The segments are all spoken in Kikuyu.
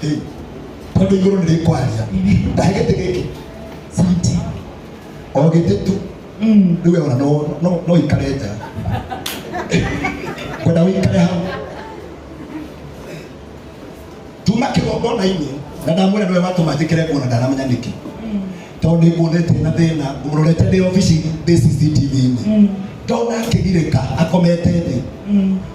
Ĩ, tondũ igũrũ nĩ rĩkwaria. Ndahe gĩtĩ gĩkĩ. Asante. O gĩtĩ tu. Rĩu we ona no ikare nja. Kwenda ũikare hau. Tuma kĩgongona-inĩ na ndamwĩra nĩwe watũma njĩkĩre nguo na ndanamenya nĩkĩ. Tondũ nĩ nguonete na thĩna, ngũmũrorete ndĩ obici ndĩ CCTV-inĩ. Ndona akĩgirĩka akomete thĩ.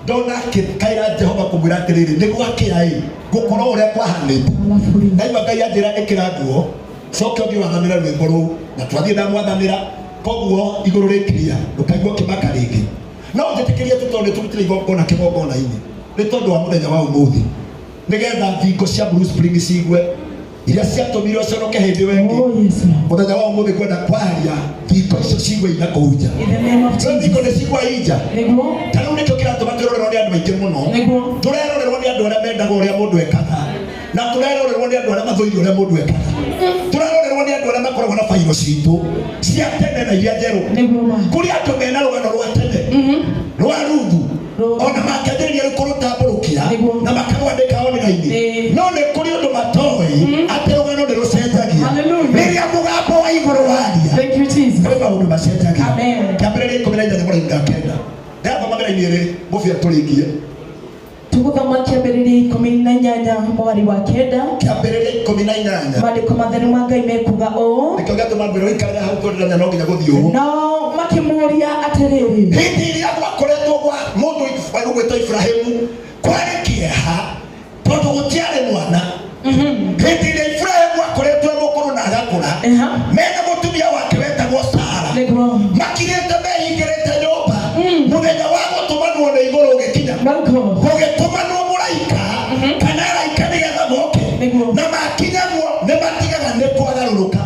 Ndona akĩkaĩra Jehova kũmwĩra atĩrĩrĩ, nĩ gwakĩa ĩ, gũkorwo ũrĩa kwahanĩte. Alafu Ndaigua Ngai anjĩra ĩkĩra nguo, coke ũthiĩ wathanĩre rwĩmbo rũu, na twathiĩ ndamwathanĩra, koguo igũrũ rĩkiria, ndũkaigua ũkĩmaka rĩngĩ. No njĩtĩkĩrie tu tondũ nĩtũrutire igongona kĩgongona-inĩ, nĩ tondũ wa mũthenya wa ũmũthĩ, nĩgetha thingo cia Blue Spring cigue iria ciatũmire ũconoke hĩndĩ ĩyo ĩngĩ. Oh, yes, Lord. Mũthenya wa ũmũthĩ ngwenda kwaria thingo icio cigue ina kũu nja. In the name of No Jesus. thingo nĩ cigua inja. Nĩguo. Ta rĩu nĩkĩo kĩratũma twĩrorerwo nĩ andũ aingĩ mũno. Nĩguo. Tũrerorerwo nĩ andũ arĩa mendaga ũrĩa mũndũ ekaga na tũrerorerwo nĩ andũ arĩa mathũire ũrĩa mũndũ ekaga. Tũrerorerwo nĩ andũ arĩa makoragwo na bairo citũ cia tene na iria njerũ. Nĩguo ma. Kũrĩ andũ mena rũgano rwa tene rwa Ruthu Ruthu. ona mangĩambĩrĩria rĩu kũrũtambũrũkia Nĩguo. na makarwandĩka online Ĩĩ. no nĩ kũrĩ ũndũ matoĩ atĩ rũgano nĩ rũcenjagia Hallelujah. rĩrĩa mũgambo wa igũrũ waria. Thank you, Jesus. Kwĩ maũndũ macenjagia. Amen. Kĩambĩrĩria 18 mũraini wa kenda ndathoma mĩraini ĩrĩ mũbia tũrĩkie. Tũgũthoma kĩambĩrĩria 18 mwari wa kenda. Kĩambĩrĩria 18. Maandĩko matheru ma Ngai mekuga ũũ. Nĩkĩo gĩatũma ngwĩra ũikarĩre hau tondũ ndĩramenya no nginya gũthiĩ ũũ. Nao makĩmũũria atĩrĩrĩ. Hĩndĩ ĩrĩa gwakoretwo gwa mũndũ ũgwĩtwo Ibrahimu kwarĩ kĩeha tondũ gũtiarĩ mwana. Hĩndĩ ĩrĩa Ibrahimu akoretwo e mũkũrũ na agakũra, mena mũtumia wake wetagwo Sara, Nĩguo. makirĩte mehingĩrĩte nyũmba, mũthenya wa gũtũmanwo nĩ igũrũ ũgĩkinya. My God. Gũgĩtũmanwo mũraika kana araika nĩgetha moke. Nĩguo. Na makinyagwo nĩ matigaga nĩ kwagarũrũka.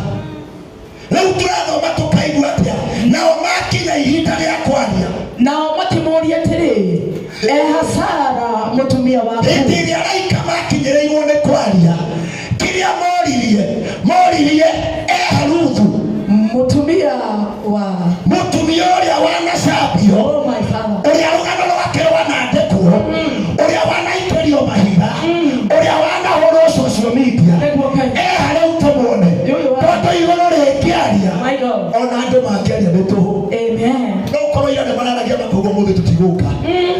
Rĩu tũrathoma tũkaigua atĩa? Nao makinya ihinda rĩa kwaria. Nao makĩmũũria atĩrĩ, eha Sara mũtumia waku? Hĩndĩ ĩrĩa araika makinyĩrĩirwo nĩ kwaria, kĩrĩa moririe, moririe eha Ruthu Mũtumia wa mũtumia ũrĩa wanacambio, Oh my Father. ũrĩa rũgano rwake rwanandĩkwo, ũrĩa wanaikĩrio mahiga, ũrĩa wanahũrwo social media. Nĩguo Ngai. Eha rĩu tũmuone. Ũyũ wa- Tondũ igũrũ rĩngĩaria, My God. ona andũ mangĩaria nĩ tũhũ. Amen. No ũkorwo ira nĩ mararagia makauga ũmũthĩ tũtigũka,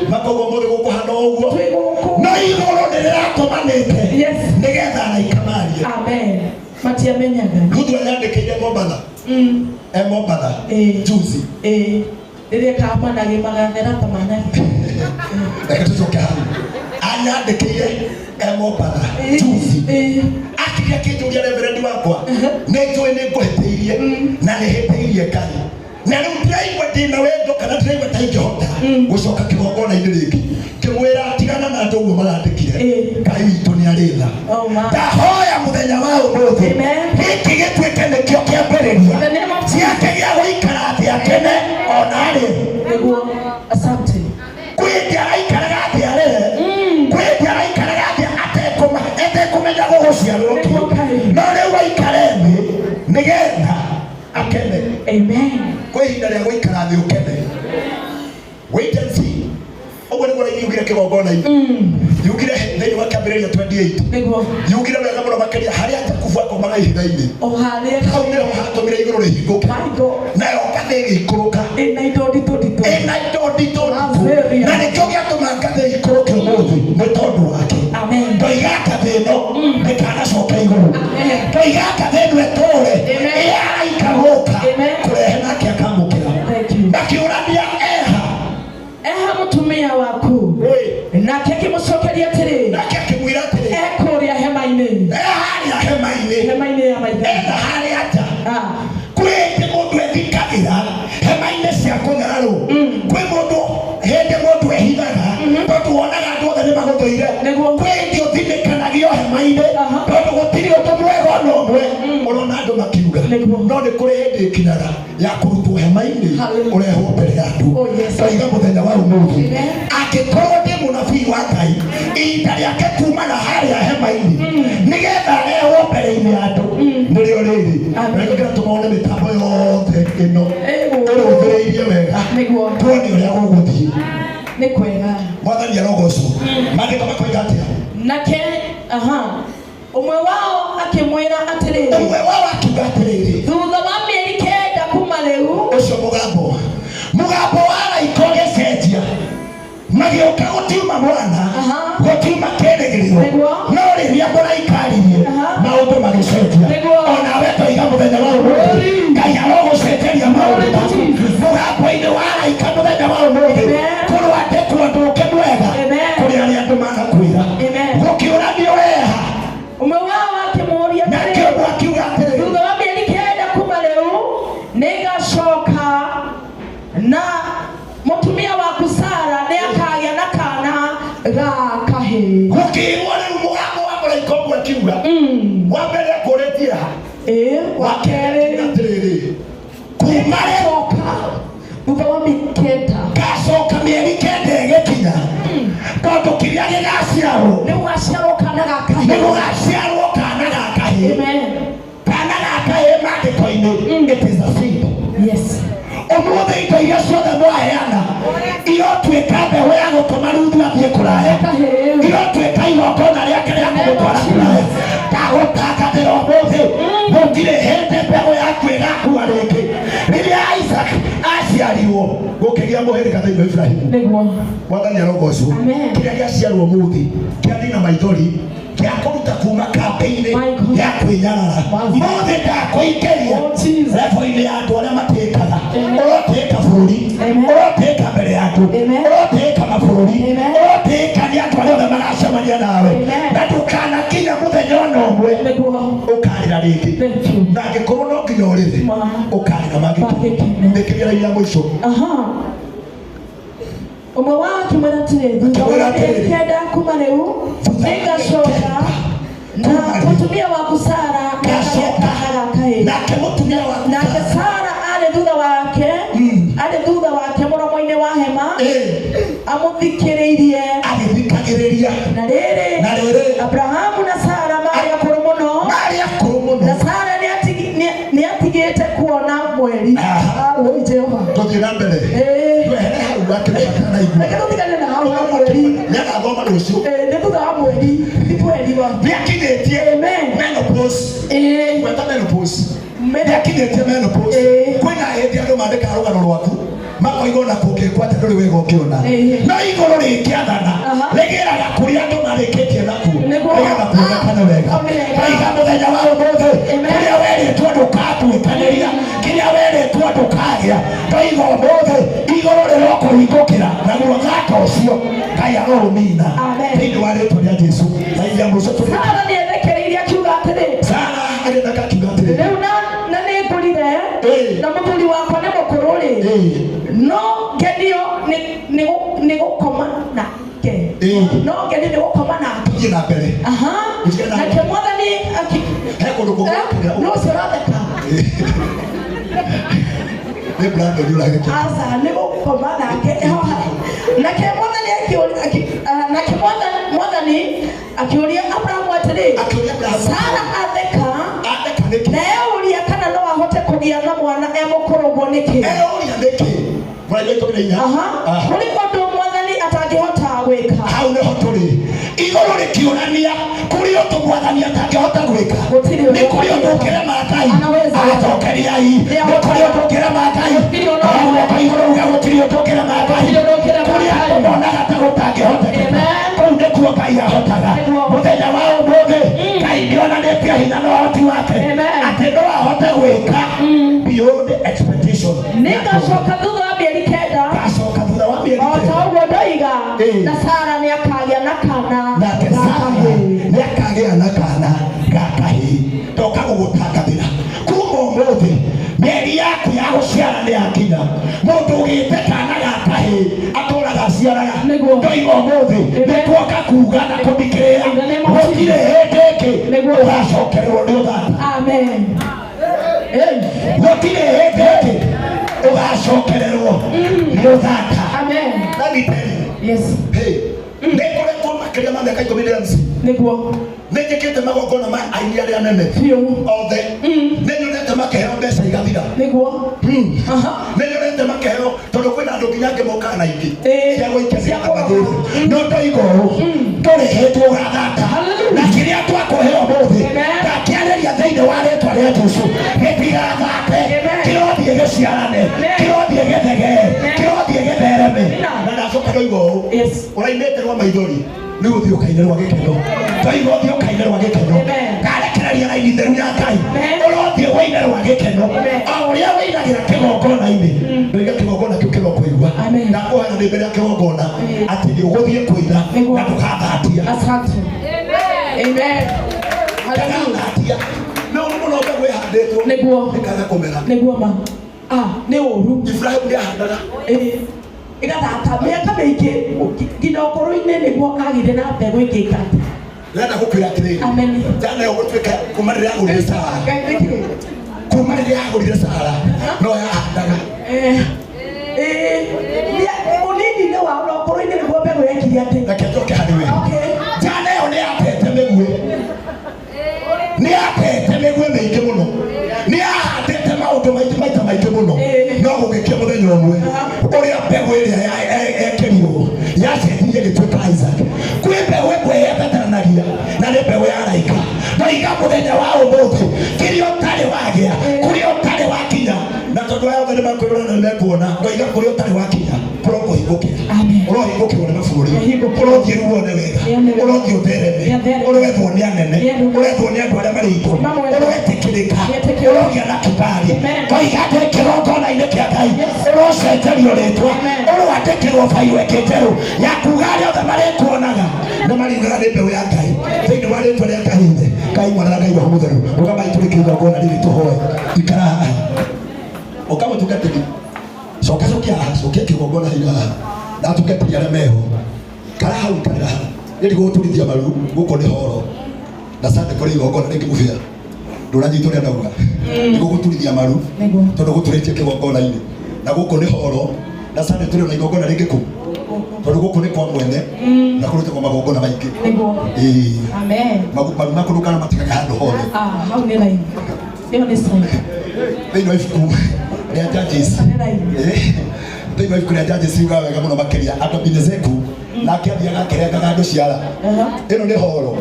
makauga ũmũthĩ gũkũhana o ũguo, Twĩ gũkũ. no igũrũ nĩ rĩratũmanĩte Yes. nĩgetha araika marie. Amen. Matiamenyaga. Ruthu anyandĩkĩire Mombatha, e Mombatha juzi. Rĩrĩa kamanagĩ magathera ta managĩ. Reke tũcoke hau. Anyandĩkĩire e Mombatha juzi, akiria kĩnjũria, reverendi wakwa, nĩ njũĩ nĩ ngũhĩtĩirie na nĩ hĩtĩirie Ngai, na rĩu ndĩraigua ndĩna wendo kana ndĩraigua ta ingĩhota gũcoka kĩgongona-inĩ rĩngĩ. Ngĩmwĩra tigana na andũ ũguo marandĩkire, Ngai witũ nĩ arĩ tha. Oh my. Ndahoya mũthenya wa ũmũthĩ Amen. gĩkĩ gĩtuĩke nĩkĩo kĩambĩrĩria In the name of Jesus. gĩake gĩa gũikara thĩ akene ona arĩ. Nĩguo. Asante. Kwĩ hĩndĩ araikaraga thĩ arĩre, kwĩ hĩndĩ araikaraga thĩ atekũmenya gũgũciarwo kĩ, Nĩguo Ngai. no rĩu aikare thĩ nĩgetha akene. Amen. Kwĩ ihinda rĩa gũikara thĩ ũkene. Wait and see. Ũguo nĩguo raini yugire kĩgongona-inĩ, yugire thĩinĩ wa kĩambĩrĩria 28. Nĩguo. Yugire wega mũno makĩria harĩa Jakubu akomaga ihiga-inĩ. O harĩa. Hau nĩho hatũmire igũrũ rĩhingũke, My God. nayo ngathĩ ĩgĩikũrũka Ĩna indo nditũ nditũ. Ĩna indo nditũ nditũ. Hallelujah. Na nĩkĩo gĩatũma ngathĩ ĩikũrũke ũmũthĩ nĩ tondũ wake. Amen. Ndoiga ngathĩ ĩno ndĩkanacoke igũrũ. Amen. Ndoiga ngathĩ ĩno ĩtũre Amen. ĩyaraika gũka Amen. kũrehe nake akamũkĩra. Thank you. Makĩũrania eha. Eha mũtumia waku? Nake akĩmũcokeria atĩrĩ. Nake akĩmwĩra atĩrĩ. Ekũrĩa hema-inĩ. Harĩa hema-inĩ. Hema-inĩ ya maithe. Ena harĩa nja. Ah. Kwĩ hĩndĩ mũndũ ethikagĩra hema-inĩ cia kũnyararwo, kwĩ mũndũ hĩndĩ mũndũ ehithaga tondũ wonaga andũ othe nĩ magũthũire. Nĩguo. Kwĩ hĩndĩ ũthinĩkanagio hema-inĩ tondũ gũtirĩ ũndũ mwega ona ũmwe ũrona andũ makiuga. Nĩguo. No nĩ kũrĩ hĩndĩ ĩkinyaga ya kũrutwo hema-inĩ, Hallelujah. ũrehwo mbere ya andũ. Oh, yes. Ndoiga mũthenya wa ũmũthĩ, Amen. angĩkorwo ndĩ mũnabii wa Ngai, ihinda rĩake kumana harĩa hema-inĩ nĩgetha arehwo mbere-inĩ ya andũ nĩrĩo rĩrĩ. Amen. Na nĩkĩo kĩratũma one mĩtambo yothe ĩno Ĩguo. ĩrũthĩrĩirie wega Nĩguo. tuone ũrĩa gũgũthiĩ. Nĩ kwega. Mwathani arogocwo. Maandĩko makoiga atĩa? Nake aha. Ũmwe wao akĩmwĩra atĩrĩrĩ, Ũmwe wao akiuga atĩrĩrĩ, thutha wa mĩeri 9 kuma rĩu, ũcio mũgambo wa araika ũgĩcenjia, magĩũka gũtiuma mwana, gũtiuma kĩrĩgĩrĩro. Nĩguo. No rĩrĩa mũraika aririe, maũndũ magĩcenjia. Nĩguo. Onawe toiga mũthenya wa ũmũthĩ, Ngai arogũcenjeria maũndũ maku mũgambo-inĩ wa araika mũthenya wa ũmũthĩ. Amen. Kũrwandĩkwo ũndũ ũngĩ mwega Amen. kũrĩ arĩa andũ manakwĩra. Amen. Gũkĩũranio ũreha. Ũmwe wao akĩmũũria Nake atĩrĩ, ũmwe akiuga atĩrĩrĩ, thutha wa mĩeri 9 kuma rĩu nĩngacoka, na mũtumia waku Sara nĩakagĩa na kana ga kahĩĩ. Gũkĩrwo rĩu mũgambo wa mũraika ũmwe akiuga, wa mbere akũrĩtie ha? Ĩĩ, wa Wa kerĩ kerĩ, akiuga atĩrĩrĩ, kuma rĩu nĩngacoka thutha wa mĩeri 9. Ngacoka mĩeri 9 ĩgĩkinya, tondũ kĩrĩa gĩgaciarwo Nĩ gũgaciarwo kana ga nĩ kahĩĩ. gũgaciarwo kana ga kahĩĩ. Amen. Kana ga kahĩĩ maandĩko-inĩ, it is a seed. Ũmũthĩ indo iria ciothe mwaheana irotuĩka mbeũ ya gũtũma Ruthu athiĩ kũraya. Kahĩĩ. Irotuĩka igongona rĩake rĩa kũmũtwara kũraya. Ndagũtangathĩra ũmũthĩ, gũtirĩ hĩndĩ mbeũ yaku ĩgakua rĩngĩ. Rĩrĩa Isaac aciarirwo, gũkĩgĩa mũhĩrĩga thĩinĩ wa Ibrahimu. Nĩguo. Mwathani arogocwo. Amen. Kĩrĩa gĩaciarwo ũmũthĩ kĩanina maithori gĩa kũruta kuma kambĩ-inĩ My God. ya kwĩnyarara. Mothe ndakũingĩria Oh, Jesus. level-inĩ ya andũ arĩa matĩĩkaga. Amen. Ũrotĩĩka bũrũri, Amen. ũrotĩĩka mbere ya andũ, Amen. ũrotĩĩka mabũrũri, Amen. ũrotĩĩka nĩ andũ arĩa othe magacemania nawe. Amen. Na ndũkanakinya mũthenya ona ũmwe Nĩguo. ũkarĩra rĩngĩ. Thank you. Na angĩkorwo no nginya ũrĩre, Ma. ũkarĩra mangĩkene. Mangĩkene. Nĩkĩria ya mũico. Aha. Ũmwe wao akĩmwĩra atĩrĩ, thutha wa Akĩmwĩra mĩeri atĩrĩrĩ, 9 kuma rĩu thutha wa mĩeri nĩngacoka, 9 na kuma rĩu mũtumia waku Sara nĩakagĩa ngacoka, kana ga kahĩĩ. Nake mũtumia waku Nake Sara arĩ thutha wake mũromo-inĩ wa hema, amũthikĩrĩirie. Agĩthikagĩrĩria. Na rĩrĩ, Na rĩrĩ, Abrahamu na Sara marĩ akũrũ mũno, marĩ akũrũ mũno, na Sara nĩatigĩte kuona mweri. Aha. Ah, woi Jehova. Tũthiĩ na mbere. Twehere hau akĩrĩ. Reke tũtigane na hau ha mweri. Nĩagathoma rũciũ. Nĩ thutha wa mweri, ti mweri wa Nĩakinyĩtie Amen. menopause. Gweta menopause. Nĩakinyĩtie menopause. Kwĩna hĩndĩ andũ mandĩkaga rũgano rwaku, makoiga ona kũngĩkwo atĩa ndũrĩ wega ũngĩona. No igũrũ rĩngĩathana, rĩgĩraga kũrĩa andũ marĩkĩtie nakuo, nĩgetha kuonekane wega. O nĩ wega. Ndoiga mũthenya wa ũmũthĩ, Amen. kũrĩa werĩtwo ndũkatuĩkanĩria, kĩrĩa werĩtwo ndũkagĩa, ndoiga ũmũthĩ igũrũ rĩrokũhingũkĩra, naguo thata ũcio Ngai aroũnina Amen. thĩinĩ wa rĩtwa rĩa Jesu. Na iria mũico tũrĩ Sara nĩethekereirie akiuga atĩrĩ, Sara agĩtheka akiuga atĩrĩrĩ, rĩu na nĩngũrire, na mũthuri wakwa nĩ mũkũrũ rĩ, no ngenio nĩ gũkoma nake? No ngenio nĩ gũkoma nake? Tũthiĩ na mbere. Aha. Gũtirĩ na- Nake Mwathani He kũndũ kũngĩ. No ũcio ũratheka. Nĩ Brandon ũragĩka. Aca, nĩ gũkoma nake. Nake Mwathani akĩũria Abrahamu atĩrĩ, Akĩũria Abrahamu. Sara atheka Atheka nĩkĩ? na euria kana no ahote kũgĩa na mwana e mũkũrũ ũguo nĩkĩ? Eũria nĩkĩ? Mũraigua 14. Aha. Kũrĩ ũndũ Mwathani atangĩhota gwĩka? Hau nĩho tũrĩ. Igũrũ rĩkĩũrania, kũrĩ ũndũ Mwathani atangĩhota gwĩka? Gũtirĩ ũndũ. Nĩ kũrĩ ũndũ ũngĩrema Ngai? Anaweza. Agacokeria i. Nĩ kũrĩ ũndũ ũngĩrema Ngai? Gũtirĩ ũndũ. Guoko igũrũ uge gũtirĩ ũndũ ũngĩrema Ngai. Gũtirĩ ũndũ ũngĩrema Kũrĩ andũ Ngai. monaga ta gũtangĩhotekeka, Amen. kũu nĩkuo Ngai ahotaga. Nĩguo. Mũthenya wa ũmũthĩ Ngai nĩonanĩtie hinya na ũhoti wake, Amen. atĩ no ahote gwĩka beyond expectation. Nĩngacoka thutha wa mĩeri 9, Ngacoka thutha wa mĩeri o ta 9, ũguo ndoiga, na Sara nĩakagĩa na kana nake ga Sara kahĩĩ. nĩakagĩa na kana ga kahĩĩ. Ndoka gũgũtangathĩra kuma ũmũthĩ, mĩeri yaku ya gũciara nĩ yakinya. Mũndũ ũgĩte kana ga kahĩĩ atũraga aciaraga. Nĩguo. Ndoiga ũmũthĩ nĩkuoka kuga na kũthikĩrĩra, In the name of gũtirĩ hĩndĩ ĩngĩ Nĩguo. ũgacokererwo nĩ ũthata. Amen. Hey. Gũtirĩ hĩndĩ ĩngĩ ũgacokererwo nĩ ũthata. Amen. Let me tell you. Hey, nĩ ngoretwo makĩria ma mĩaka 10 ndĩ MC. Nĩ njĩkĩte magongona ma aini arĩa nene othe. Nĩ nyonete makĩheo mbeca igathira. Nĩ nyonete makĩheo, tondũ kwĩna andũ nginya angĩ mokaga na ingĩ cia gũikania Cia na kũrora. mathĩna. No ndoiga ũũ, ndũrĩ hĩndĩ ũgathata. Hallelujah. Na kĩrĩa twakũhe ũmũthĩ. Yes. Ũrainĩte rwa maithori, rĩu ũthiĩ ũkaine rwa gĩkeno. Ndoiga ũthiĩ ũkaine rwa gĩkeno. Amen. Ngarekereria raini theru ya Ngai. Amen. Ũrothiĩ wĩine rwa gĩkeno. Amen. O ũrĩa wĩinagĩra kĩgongona-inĩ, ndoiga kĩgongona kĩu kĩrokũigua. Amen. Ndakũhoya ndĩ mbere ya kĩgongona atĩ nĩ ũgũthiĩ kũina Nĩguo. na ndũgathatia. Asante. Amen. Hallelujah. Ndũgathatia. Nĩ ũru mũno mbegũ ĩhandĩtwo Nĩguo. ĩkaga kũmera. Nĩguo ma. Ah, nĩ ũru. Ibrahimu nĩahandaga. Ĩĩ. Ĩgathata mĩaka mĩingĩ nginya ũkũrũ-inĩ nĩguo agĩire na mbegũ ĩngĩ ĩkate. Ndĩrenda gũkwĩra atĩrĩrĩ, Amen. njana ĩyo gũtuĩka kuma rĩrĩa agũrire Sara, Ngai nĩkĩ? kuma rĩrĩa agũrire Sara no yahandaga. Eh. Eh. Ũnini-inĩ wao na ũkũrũ-inĩ nĩguo mbegũ yekire atĩ. Reke njoke harĩ we. Okay. Njana ĩyo nĩ yatete mĩguĩ, nĩ yatete mĩguĩ mĩingĩ mũno, nĩ yahandĩte maũndũ maingĩ maita maingĩ mũno, Ĩĩ. no gũgĩkia mũthenya ũmwe ũrĩa mbegũ ĩrĩa ekĩrirwo yacenjirie ĩgĩtuĩka Isaac. Kwĩ mbegũ ĩmwe yebataranagia na nĩ mbegũ ya araika. Ndoiga mũthenya wa ũmũthĩ kĩrĩa ũtarĩ wagĩa, kũrĩa ũtarĩ wakinya, na tondũ aya othe nĩ makwĩrora na nĩmekuona, ndoiga kũrĩa ũtarĩ wakinya kũrokũhingũkĩra. Amen. Ũrohingũkĩrwo nĩ mabũrũri, Ũrohingũkĩrwo. ũrothiĩ rĩu wone wega, Nĩone wega. ũrothiĩ ũthereme, Nĩathereme. ũrethwo nĩ anene, Nĩandũ. ũrethwo nĩ andũ arĩa marĩ igũrũ, Mamwethe. ũroetĩkĩrĩka, Nĩetĩkĩrĩka. ũrogĩa na kĩbali. Amen. Ndoiga ndĩ kĩgongona-inĩ kĩa Ngai, ũrocenjerio rĩtwa, Amen. ũroandĩkĩrwo bairo ĩngĩ njerũ ya kuga arĩa othe marĩkuonaga nĩ mariugaga nĩ mbeũ ya Ngai. Thĩinĩ wa rĩtwa rĩa Ngai Ithe, Ngai Mwana na Ngai Roho Mũtheru, rũgamai tũrĩ kĩgongona rĩrĩ tũhoe. Ikara haha ũkamũtungatĩri, coka cokia haha, cokia kĩgongona hinya haha na atungatĩri arĩa meho kara hau, ikarĩra hau nĩ ndigũgũturithia maru gũkũ nĩ horo na sande kũrĩ igongona rĩngĩ mũbĩa ndũranyita ũrĩa ndauga, ndigũgũturithia maru Nĩguo. tondũ gũturĩtie kĩgongona-inĩ na gũkũ nĩ horo na sande tũrĩ na igongona rĩngĩ kũ tondũ gũkũ nĩ kwa mwene na kũrutagwo magongona maingĩ. Nĩguo. Ĩĩ. Amen. Maru maku ndũkana matigage handũ hothe. Ah, hau nĩ line. Ĩyo nĩ sign. Thĩinĩ wa ibuku rĩa Judges. Nĩ line. Thĩinĩ wa ibuku rĩa Judges yugaga wega mũno makĩria Adominezeku nake athiaga akĩrengaga andũ ciara. Ĩno nĩ horo.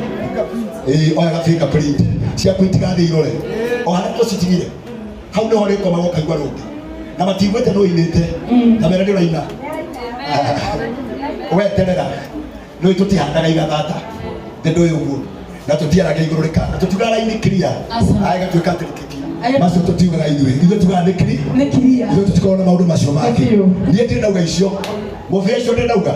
Ĩĩ, oyaga fingerprint ciaku itigathiĩ irore o harĩa tũcitigire hau nĩho rĩkomaga ũkaigua rũngĩ na matiiguĩte nĩ ũinĩte ta mera nĩ ũraina weterera nĩ tũtihandaga igathata nĩ ndũĩ ũguo na tũtiaragia igũrũ rĩkana tũtiugaga raini clear. Aca. Aya gatuĩka atĩ nĩ Aya. macio tũtiugaga ithuĩ tugaga nĩ clear. Nĩ kiria. Ithuĩ tũtikoragwo na maũndũ macio mangĩ. Biũ. Niĩ ndirĩ ndauga icio mũbĩa icio ndĩ ndauga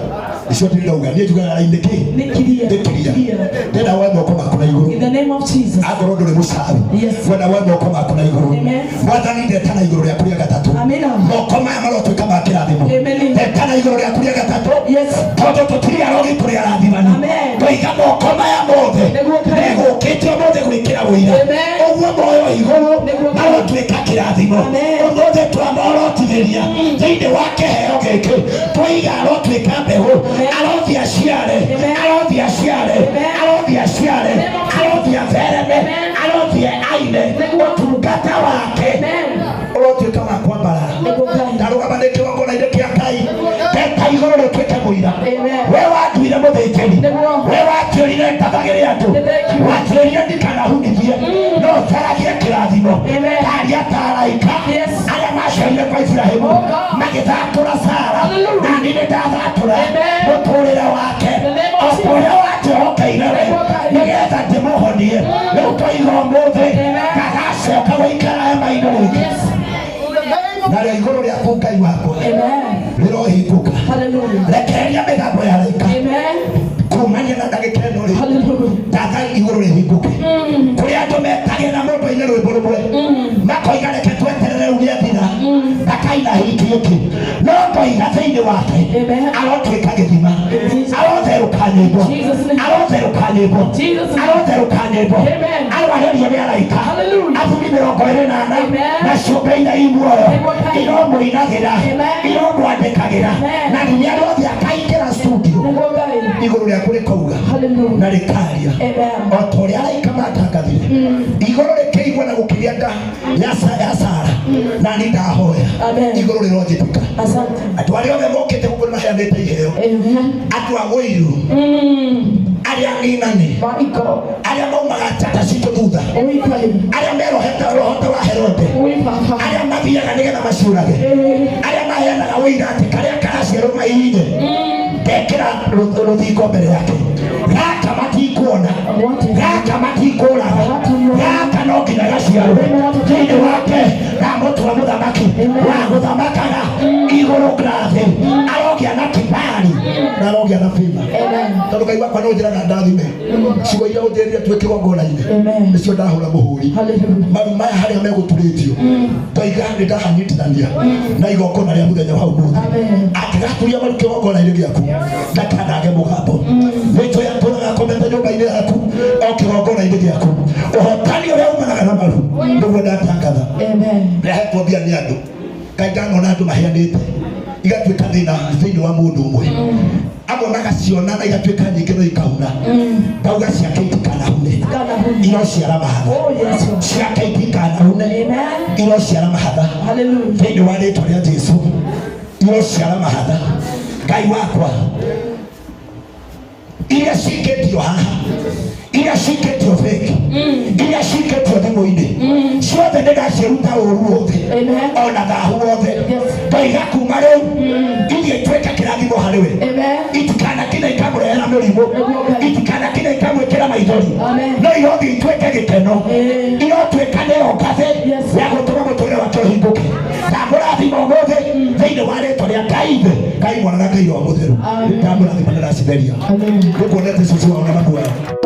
icio ndirĩ ndauga niĩ njugaga raini kĩ Nĩ kiria. nĩ clear. Kiria. Ndĩrenda woe moko maku na igũrũ In the name of Jesus. akorwo ndũrĩ mũcabi Yes. wenda woe moko maku na igũrũ. Amen. Mwathani ndetana igũrũ rĩaku rĩa gatatũ. Amina. Moko maya marotuĩka ma kĩrathimo. Amen. Ndetana igũrũ rĩaku rĩa gatatũ Yes. tondũ tũtirĩ arogi tũrĩ arathimani. Amen. Ndoiga moko maya mothe Nĩguo Ngai. megũkĩte ũmũthĩ gwĩkĩra ũira Amen. ũguo moyo igũrũ Nĩguo Ngai. marotuĩka kĩrathimo. Amen. Ũmũthĩ twamorotithĩria thĩinĩ wa kĩheo gĩkĩ twoiga arotuĩka mbegũ. Amen. Arothiĩ aciare. Amen. Arothiĩ aciare. Amen. Arothiĩ aciare. Arothiĩ athereme. Amen. Arothiĩ aine Nĩguo. ũtungata wake Amen. ũrotuĩka wa kwambarara. Nĩguo Ngai. Ndarũgama nĩ kĩgongona-inĩ kĩa Ngai ndeta igũrũ rĩtuĩke mũira. Amen. We wanduire mũthĩnjĩri. Nĩguo. We wanjĩrire ndatagĩre andũ. Thank you. Wanjĩrire ndikanahunithie no caragie kĩrathimo. Amen. Taria ta araika Yes. arĩa macerire kwa Iburahĩmu Oh God. magĩthatũra Sara. Hallelujah. Na niĩ nĩndathatũra Amen. mũtũrĩre wake In the name of o Jesus. kũrĩa wanjĩhokeire we Nĩguo Ngai. nĩgetha ndĩmũhonie. Rĩu twoiga ũmũthĩ Amen. ndagacoka gũikara hema-inĩ rĩngĩ. Yes. Narĩo igũrũ rĩaku Ngai wakwa Amen. rĩrohingũka. Hallelujah. Rekereria mĩgambo ya araika Amen. kumania na ndagĩka ĩno rĩ Hallelujah. ndatha igũrũ rĩhingũke kũrĩa andũ metagĩra mũndũ aine rwĩmbo rũmwe makoiga reke tweterere rĩu nĩathira ndakaina hiki ĩngĩ no ndoiga thĩinĩ wake Amen. arotuĩka gĩthima Jesus. arotherũka nyĩmbo Jesus name. arotherũka nyĩmbo Jesus name. arotherũka nyĩmbo Amen. arwarĩrio nĩ araika Hallelujah. athuri 24 Amen. na ciũmbe iria i muoyo Nĩguo Ngai. iromũinagĩra Amen. iromwandĩkagĩra Amen. na rĩrĩa rĩothe akaingĩra studio Nĩguo Ngai. igũrũ rĩaku rĩkauga Hallelujah. na rĩkaria Amen. o ta ũrĩa araika matangathire igũrũ rĩkĩigua na gũkĩgĩa nda ya Sara na niĩ ndahoya Amen. igũrũ rĩronjĩtĩka. Asante. Andũ arĩa othe mokĩte gũkũ nĩmaheanĩte iheo. Amen. Andũ a wũiru arĩa ninani My God. arĩa maumaga njata citũ thutha Oi Ngai. arĩa merohete rohote wa Herode Oi Baba. arĩa mathiaga nĩgetha maciũrage Eh. arĩa maheanaga ũira atĩ karĩa karaciarwo mahihinye Ngekĩra rũthingo mbere yake. Gaka matikuona, gaka matikũraga, gaka no nginya gaciarwo thĩinĩ wake. Ndamũtua mũthamaki wa gũthamakaga igũrũ na thĩ. Arogĩa na kibali na arogĩa na favor. Amen. Tondũ Ngai wakwa no njĩraga ndathime ciugo iria ũnjĩrire twĩ kĩgongona-inĩ. Amen. Nĩcio ndahũra mũhũri. Hallelujah. Maru maya harĩa megũturĩtio, ndoiga nĩ ndahanyitithania na igongona rĩa mũthenya wa ũmũthĩ. Amen. Angĩgaturia maru kĩgongona-inĩ gĩaku, ndakanage mũgambo. Nĩtũ yatũraga komete nyũmba-inĩ yaku o kĩgongona-inĩ gĩaku. Ũhotani ũrĩa umanaga na maru nĩguo ndatangatha. Amen. Rehetwo mbia nĩ andũ. Ngai, ndanona andũ maheanĩte igatuĩka thĩna thĩinĩ wa mũndũ ũmwe. Amwe magaciona na igatuĩka nyingĩ no ikahuna. Ndauga ciake itikanahune. Kanahune. Irociara mahatha. Oh, yes, Lord. Ciake itikanahune. Amen. Irociara mahatha. Hallelujah. Thĩinĩ wa rĩtwa rĩa Jesu, irociara mahatha. Ngai wakwa, iria cikĩtio haha, iria cikĩtio bengi, iria cikĩtio thimũ-inĩ ciothe, nĩ ndaciruta ũru wothe. Amen. Ona thahu wothe. Yes. Ndoiga kuma rĩu iria ituĩke kĩrathimo harĩ we. Amen. Itikanakinya ikamũrehera mĩrimũ. Nĩguo Ngai. Itikanakinya ikamwĩkĩra maithori. Amen. No irothiĩ ituĩke gĩkeno. Irotuĩka nĩyo ngathĩ ya gũtũma mũtũrĩre wake ũhingũke. Ndamũrathima ũmũthĩ thĩinĩ wa rĩtwa rĩa Ngai Ithe, Ngai Mwana na Ngai Roho Mũtheru. Amen. Ndamũrathima na ndacitheria. Amen. Nĩkuonete cũcũ wao na mamu wao.